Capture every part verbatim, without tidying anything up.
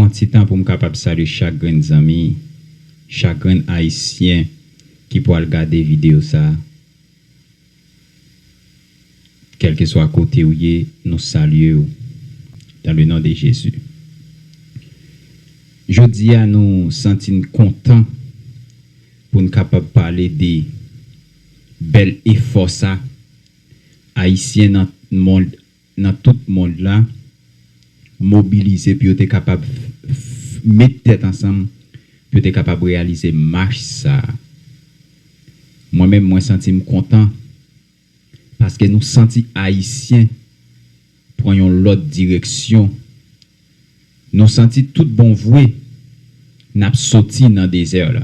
Yon ti tan pou m kapab salye chak grenn zanmi, chak grenn Ayisyen ki pral gade videyo sa a. Kèlkeswa kote w ye, nou salye w dans le nom de Jésus. Jodi a, nou santi n kontan pou n kapab pale de bèl efò sa Ayisyen nan mond, nan tout mond la, mobilize pou yo te kapab f-, f-, met tèt ansanm, pou yo te kapab reyalize mach sa a. Mwen menm, mwen santi m kontan, paske nou santi Ayisyen pran yon lòt direksyon. Nou santi tout bon vre, n ap soti nan dezè la.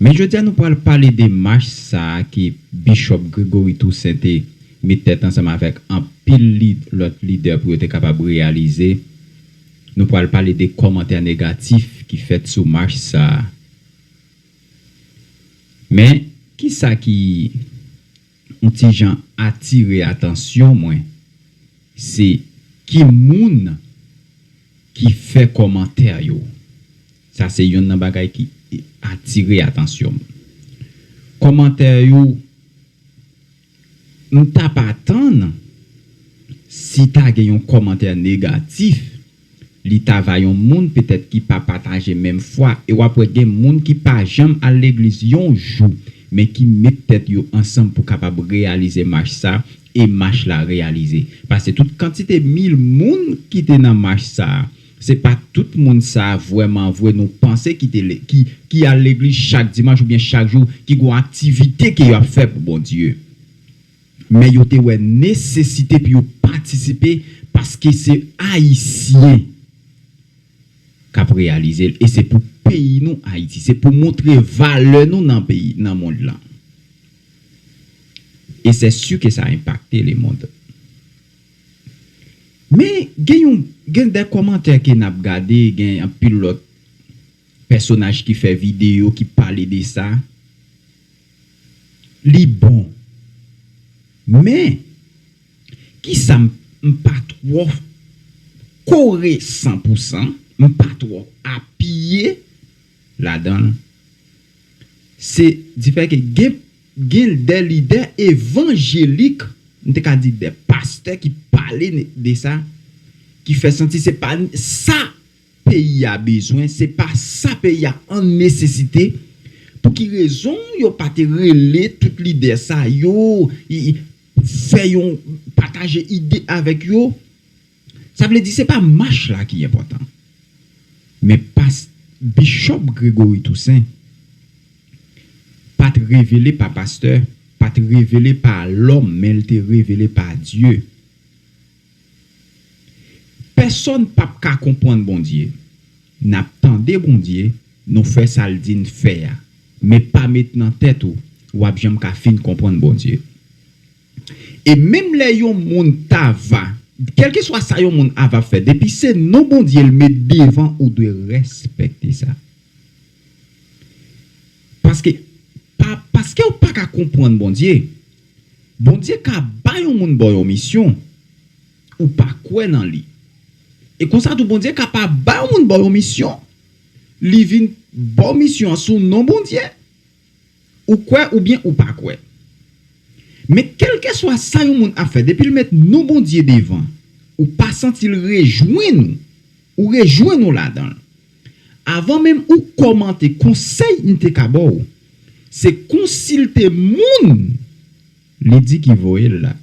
Men jodi a, nou pral pale de mach sa a ke Bishop Gregory Toussaint te met tèt ansanm avèk anpil lid-, lòt lidè pou yo te kapab reyalize. Nou pral pale de kòmantè negatif ki fèt sou mach sa a. Men, kisa ki yon ti jan atire atansyon mwen, se ki moun ki fè kòmantè yo. Sa se youn nan bagay ki atire atansyon m. Kòmantè yo, m t ap atann si ta gen yon kòmantè negatif, li ta va yon moun petèt ki pa pataje menm fwa, e w ap wè gen moun ki pa janm al legliz yon jou, men ki met tèt yo ansanm pou kapab reyalize mach sa, e mach la reyalize. Paske tout kantite mil moun ki te nan mach sa, se pa tout moun sa vrèman vre nou panse ki te le-, ki, ki al legliz chak dimanch oubyen chak jou, ki gon aktivite ke y ap fè pou Bondye. Men yo te wè nesesite pou yo patisipe, paske se Ayisyen k ap reyalize l, e se pou peyi nou, Ayiti, se pou montre valè nou nan peyi, nan mond lan. E se si ke sa enpakte lemonn. Men gen yon, gen de kòmantè ke n ap gade, gen anpil lòt pèsonaj ki fè videyo, ki pale de sa. Li bon. Men, kisa m, m pa twò kore san pou san, m pa twò apiye ladan l, se difè ke gen, gen de lidè evanjelik, m te ka di de pastè ki pale de sa, ki fè santi se pa sa peyi a bezwen, se pa sa peyi a an nesesite, pou ki rezon yo pa te rele tout lidè sa yo, i, i, fè yon, pataje ide avèk yo? Sa vle di se pa mach la ki enpòtan. Men pas-, Bishop Gregory Toussaint pa t revele pa pastè, pa t revele pa lòm, men l te revele pa Dye. Pèsonn p ap ka konprann Bondye. N ap tande Bondye, nou fè sa l di n fè a. Men pa met nan tèt ou, w ap janm ka fin konprann Bondye. E menm lè yon moun ta va, kèlkeswa sa yon moun ava fè, depi se non Bondye l met devan, ou dwe respekte sa. Paske, pa, paske w pa ka konprann Bondye, Bondye ka ba yon moun ba w yon misyon, ou pa kwè nan li. E konsa tou, Bondye ka pa ba yon moun ba w yon misyon, li vin ba w misyon an sou non Bondye, ou kwè oubyen ou pa kwè. Men kèlkeswa sa yon moun ap fè, depi l met non Bondye devan, ou pa santi l rejwenn ou, ou rejwenn ou ladan l. Avan menm ou kòmante, konsèy m te ka ba w, se konsilte moun li di ki voye l la.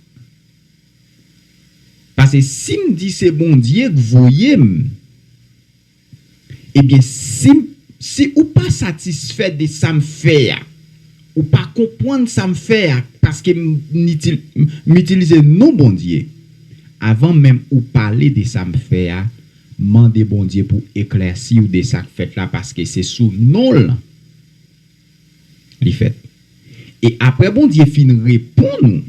Paske si m di se Bondye k voye m, ebyen, si, si ou pa satisfè de sa m fè a, ou pa konprann sa m fè a, paske m, m itil-, m itilize non Bondye, avan menm ou pale de sa m fè a, mande Bondye pou eklèsi w de sa k fèt la, paske se sou non l li fèt. E apre Bondye fin reponn ou,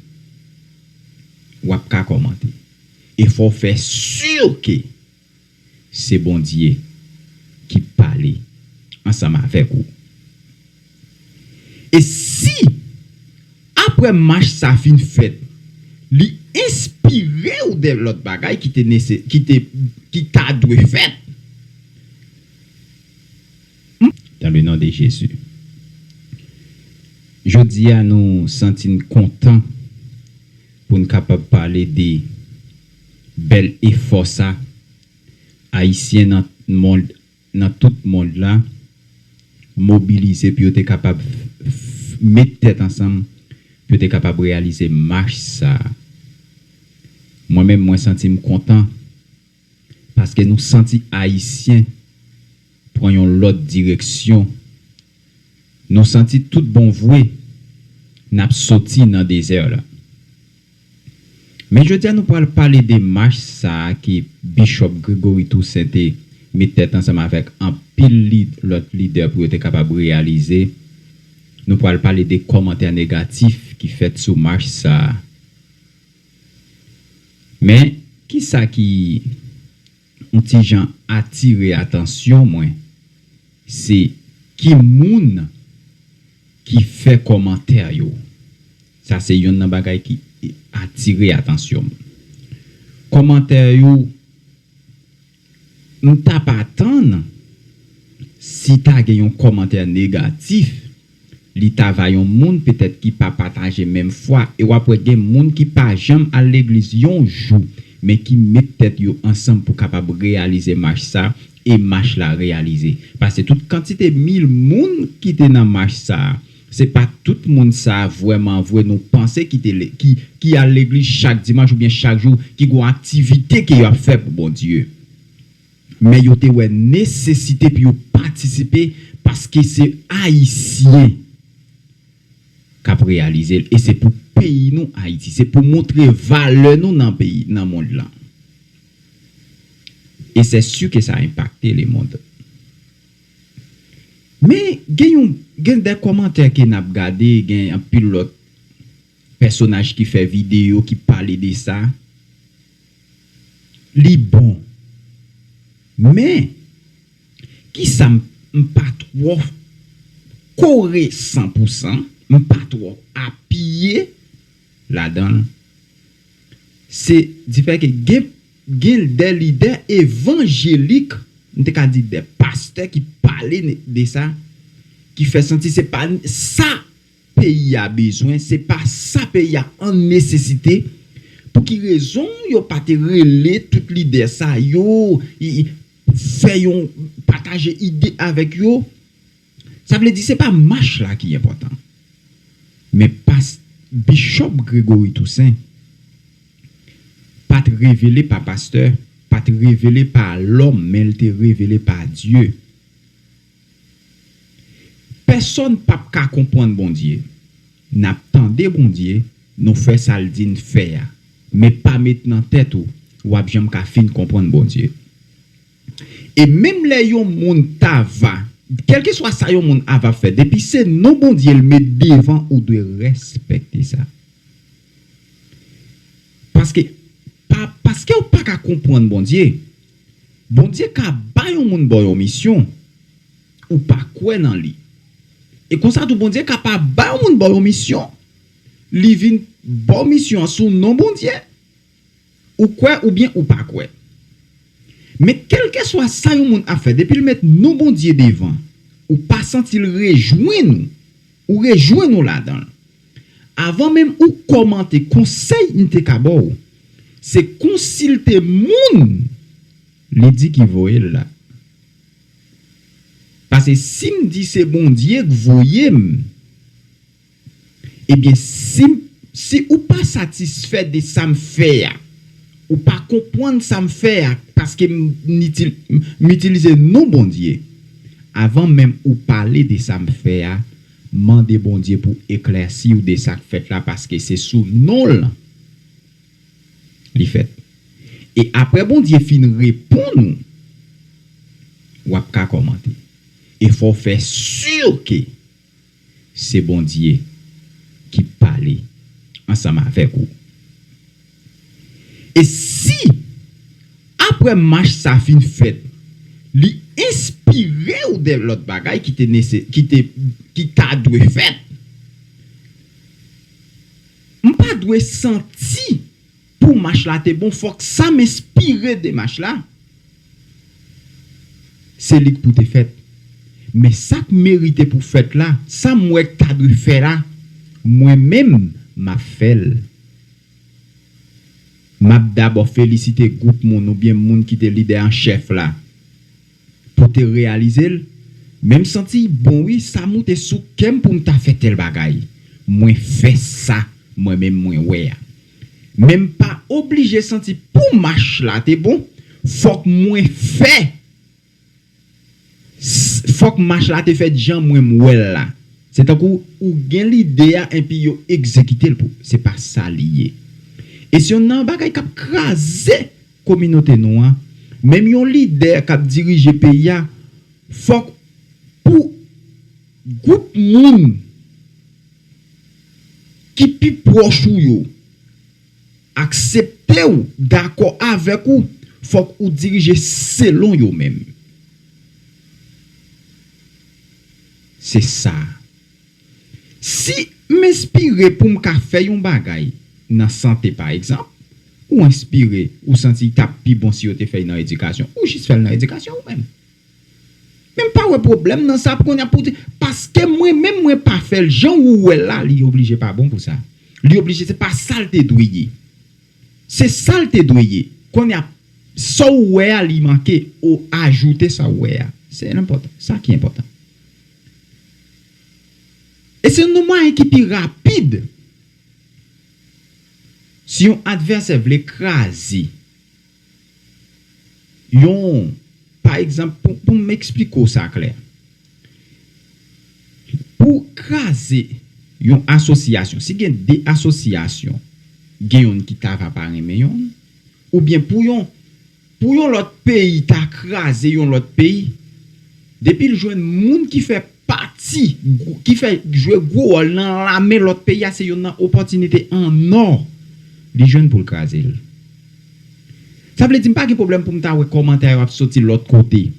w ap ka kòmante. E fò w fè si ke se Bondye ki pale ansanm avèk ou. E si, apre mach sa fin fèt, li enspire enspire w de lòt bagay ki te nese, ki te, ki ta dwe fèt. Dans le nom de Jésus. Jodi a, nou santi n kontan pou n kapab pale de bèl efò sa Ayisyen nan mond, nan tout mond la mobilize pou yo te kapab f-, f-, met tèt ansanm, pou yo te kapab reyalize mach sa a. Mwen menm, mwen santi m kontan, paske nou santi Ayisyen pran yon lòt direksyon. Nou santi tout bon vre n ap soti nan dezè la. Men jodi a, nou pral pale de mach sa a ke Bishop Gregory Toussaint te met tèt ansanm avèk anpil lid-, lòt lidè pou yo te kapab reyalize. Nou pral pale de kòmantè negatif ki fèt sou mach sa a. Men, kisa ki yon ti jan atire atansyon mwen, se ki moun ki fè kòmantè yo. Sa se youn nan bagay ki atire atansyon m. Kòmantè yo, m t ap atann si ta gen yon kòmantè negatif, li ta va yon moun petèt ki pa pataje menm fwa, e w ap wè gen moun ki pa janm al legliz yon jou, men ki met tèt yo ansanm pou kapab reyalize mach sa, e mach la reyalize. Paske tout kantite mil moun ki te nan mach sa, se pa tout moun sa vrèman vre nou panse ki te le-, ki, ki al legliz chak dimanch oubyen chak jou, ki gon aktivite ke y ap fè pou Bondye. Men yo te wè nesesite pou yo patisipe paske se Ayisyen k ap reyalize l. E se pou peyi nou, Ayiti. Se pou montre valè nou nan peyi, nan mond lan. E c'est sûr que ça a impacté le monde. Men gen yon, gen de kòmantè ke n ap gade, gen anpil lòt pèsonaj ki fè videyo, ki pale de sa. Li bon. Men, kisa m, m pa twò kore san pou san, m pa twò apiye ladan l, se difè ke gen, gen de lidè evanjelik, m te ka di de pastè ki pale de sa, ki fè santi se pa sa peyi a bezwen, se pa sa peyi a an nesesite. Pou ki rezon yo pa te rele tout lidè sa yo, i, i, fè yon, pataje ide avèk yo? Sa vle di se pa mach la ki enpòtan. Men pas-, Bishop Gregory Toussaint pa t revele pa pastè, pa t revele pa lòm, men l te revele pa Dye. Pèsonn p ap ka konprann Bondye. N ap tande Bondye, nou fè sa l di n fè a. Men pa met nan tèt ou, w ap janm ka fin konprann Bondye. E menm lè yon moun ta va, kèlkeswa sa yon moun ava fè, depi se non Bondye l met devan, ou dwe respekte sa. Paske, pa, paske w pa ka konprann Bondye, Bondye ka bay yon moun ba w yon misyon, ou pa kwè nan li. E konsa tou, Bondye ka pa bay yon moun ba w yon misyon, li vin ba w misyon an sou non Bondye, ou kwè oubyen ou pa kwè. Men kèlkeswa sa yon moun ap fè, depi l met non Bondye devan, ou pa santi l rejwenn ou, ou rejwenn ou ladan l. Avan menm ou kòmante, konsèy m te ka ba w, se konsilte moun li di ki voye l la. Paske si m di se Bondye k voye m, ebyen, si, si ou pa satisfè de sa m fè a, ou pa konprann sa m fè a, paske m, m itil-, m itilize non Bondye, avan menm ou pale de sa m fè a, mande Bondye pou eklèsi w de sa k fèt la, paske se sou non l li fèt. E apre Bondye fin reponn ou, w ap ka kòmante. E fò w fè si ke se Bondye ki pale ansanm avèk ou. E si, apre mach sa fin fèt, li enspire w de lòt bagay ki te nese-, ki te, ki ta dwe fèt, m pa dwe santi pou mach la te bon, fòk sa m enspire de mach la, se li k pou te fèt. Men sa k merite pou fèt la, sa m wè k ta dwe fè la, mwen menm, m ap fè l. M ap dabò felisite gwoup moun oubyen moun ki te lidè an chèf la pou te reyalize l. Men m santi, bon wi, sa moute sou kè m pou m ta fè tèl bagay. Mwen fè sa mwen menm mwen wè a. Men m pa oblije santi pou mach la te bon, fòk mwen fè, fòk mach la te fèt jan mwen m wè l la. Se tankou ou gen lide a enpi yo egzekite l pou, se pa sa li ye. E se youn nan bagay k ap kraze kominote nou an. Menm yon lidè k ap dirije peyi a, fòk pou gwoup moun ki pi pwòch ou yo aksepte w, dakò avèk ou, fòk ou dirije selon yo menm. Se sa. Si m enspire pou m ka fè yon bagay nan sante, pa egzanp, ou enspire, ou santi l t ap pi bon si yo te fè l nan edikasyon, ou jis fè l nan edikasyon ou menm. Men m pa wè pwoblèm nan sa pou kounye a pou di, paske mwen menm mwen pa fè l jan ou wè l la, li oblije pa bon pou sa. Li oblije se pa sa l te dwe ye. Se sa l te dwe ye. Kounye a, sa w wè a li manke, ou ajoute sa w wè a. Se enpòtan. Sa ki enpòtan. E se youn nan mwayen ki pi rapid. Si yon advèsè vle kraze yon, pa egzanp, pou, pou m eksplike w sa klè, pou kraze yon asosyasyon, si gen de asosyasyon, gen youn ki ta va pa renmen youn, oubyen pou yon, pou yon lòt peyi ta kraze yon lòt peyi, depi l jwenn moun ki fè pati, ki fè jwe gwo wòl nan lame lòt peyi a, se youn nan opòtinite an nò li jwenn pou l kraze l. Sa vle di m pa gen pwoblèm pou m ta wè kòmantè yo ap soti lòt kote.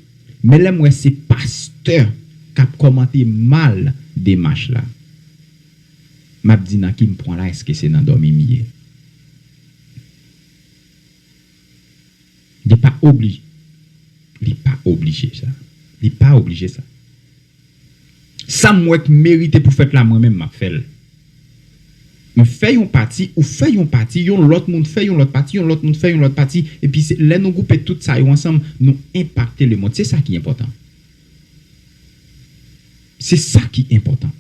Men lè m wè se pastè k ap kòmante mal demach la, m ap di nan ki m pran la, èske se nan dòmi m ye? Li pa obli, li pa oblije sa. Li pa oblije sa. Sa m wè k merite pou fèt la, mwen menm m ap fè l. M fè yon pati, ou fè yon pati, yon lòt moun fè yon lòt pati, yon lòt moun fè yon lòt pati, epi se, lè nou gwoupe tout sa yo ansanm, nou enpakte lemonn. Se sa ki enpòtan. Se sa ki enpòtan.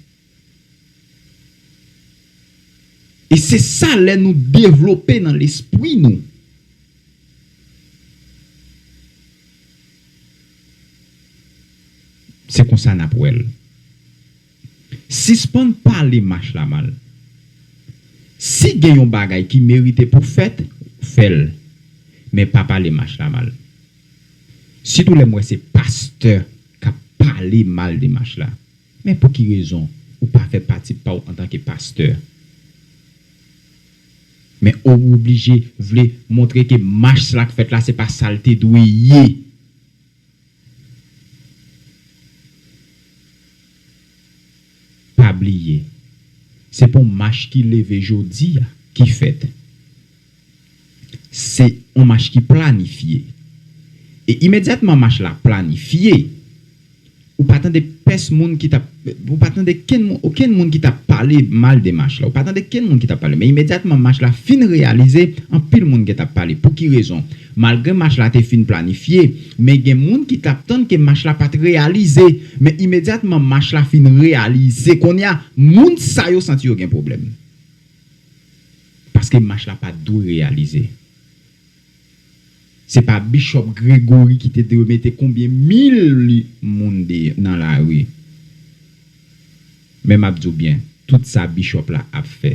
E se sa lè nou devlope nan lespri nou. Se konsa n ap wè l. Sispann pale mach la mal. Si gen yon bagay ki merite pou fèt, fè l. Men pa pale mach la mal. Sitou lè m wè se pastè k ap pale mal de mach la. Men pou ki rezon ou pa fè pati pa w antanke pastè? Men ou oblije vle montre ke mach la k fèt la, se pa sa l te dwe ye. Pa bliye, se pa yon mach ki leve jodi a ki fèt. Se yon mach ki planifye. E imedyatman mach la planifye, ou pa tande pès moun ki t ap, ou pa tande kenn moun, okenn moun ki t ap pale mal de mach la. Ou pa tande kenn moun ki t ap pale. Men imedyatman mach la fin reyalize, anpil moun gentan ap pale. Pou ki rezon? Malgre mach la te fin planifye, men gen moun ki t ap tann ke mach la pa t reyalize. Men imedyatman mach la fin reyalize, kounye a, moun sa yo santi yo gen pwoblèm. Paske mach la pa t dwe reyalize. Se pa Bishop Gregory ki te dwe mete konbyen mil moun de, nan lari. Men m ap di w byen, tout sa Bishop la ap fè,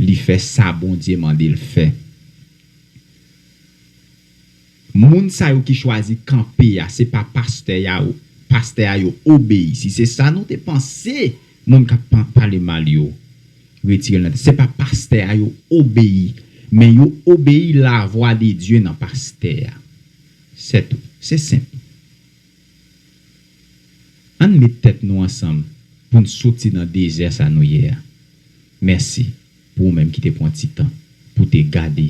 li fè sa Bondye mande l fè. Moun sa yo ki chwazi kanpe a, se pa pastè a, pastè a yo obeyi. Si se sa nou te panse, moun k ap pa-, pale mal yo, retire l nan tèt. Se pa pastè a yo obeyi, men yo obeyi lavwa de Dye nan pastè a. Sètou. Se senp. Ann met tèt nou ansanm pou n soti nan dezè sa nou ye a. Mèsi pou ou menm ki te pran ti tan pou te gade